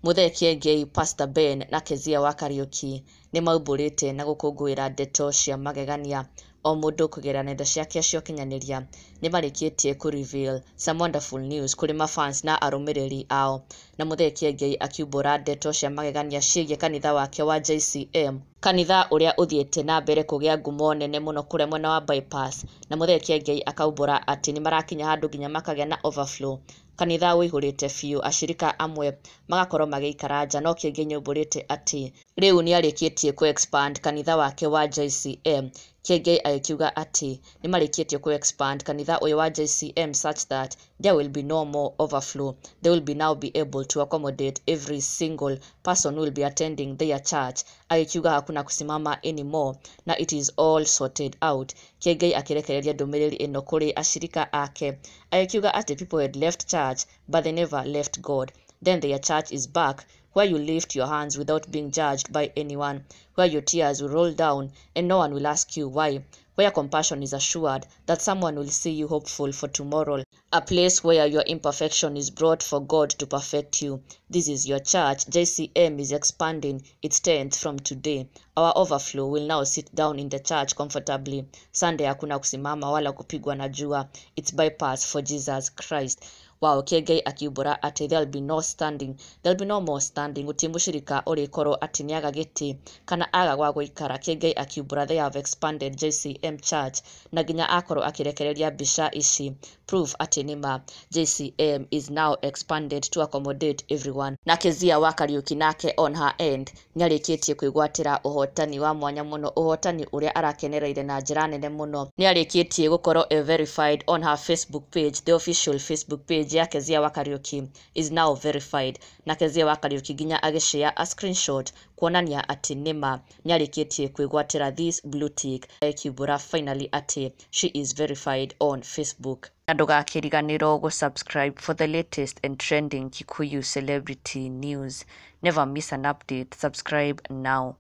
Muthee Kiengei, Pastor Ben na Kezia wa Kariuki nĩ maumbũrĩte na gũkũngũĩra ndeto cia magegania o mũndũ kũgerera nenda ciake cia ũkinyanĩria. Nĩ marĩkĩtie kũ reveal some wonderful news kũrĩ mafans na arũmĩrĩri ao, na Muthee Kiengei akiumbũra ndeto cia magegania ciĩgiĩ kanitha wake wa JCM, kanitha ũrĩa ũthiĩte na mbere kũgĩa ngumo nene mũno kũrĩa mwena wa Bypass. Na Muthee Kiengei akaumbũra atĩ nĩ marakinya handũ nginya makagĩa na overflow, kanitha ũihũrĩte biũ, acirika amwe magakorwo magĩikara nja. No Kiengei nĩaumbũrĩte atĩ rĩu nĩarĩkĩtie kũ expand kanitha wake wa JCM. Kiengei agĩkiuga atĩ nĩ marĩkĩtie kũ expand kanitha ũyũ wa JCM such that there will be no more overflow. They will be now be able to accommodate every single person who will be attending their church. Agĩkiuga hakuna kusimama anymore na it is all sorted out. Kiengei akĩrekereria ndũmĩrĩri ĩno kũrĩ acirika ake, agĩkiuga atĩ people had left church but they never left God. Then their church is back, where you lift your hands without being judged by anyone, where your tears will roll down and no one will ask you why, where compassion is assured that someone will see you hopeful for tomorrow, a place where your imperfection is brought for God to perfect you. This is your church. JCM is expanding its tent from today. Our overflow will now sit down in the church comfortably. Sunday hakuna kusimama wala kupigwa na jua. It's Bypass for Jesus Christ. Wow, Kiengei akiumbũra atĩ there'll be no standing, there'll be no more standing, gũtirĩ mũcirika ũrĩkorwo atĩ nĩaga gĩtĩ kana aga gwa gũikara. Kiengei akiumbũra they have expanded JCM Church, na nginya akorwo akĩrekereria mbica ici proof atĩ nĩma JCM is now expanded to accommodate everyone. Na Kezia wa Kariuki nake on her end nĩarĩkĩtie kwĩgwatĩra ũhotani wa mwanya mũno, ũhotani ũrĩa arakenereire na njĩra nene mũno. Nĩarĩkĩtie gũkorwo e verified on her Facebook page. The official Facebook page ya Kezia wa Kariuki is now verified, na Kezia wa Kariuki nginya agĩshare a screenshot kuonania atĩ nĩma nĩarĩkĩtie kwĩgwatĩra this blue tick, akiumbũra finally atĩ she is verified on Facebook. Na ndũgakĩriganĩrwo gũ-subscribe for the latest and trending Kikuyu celebrity news. Never miss an update. Subscribe now.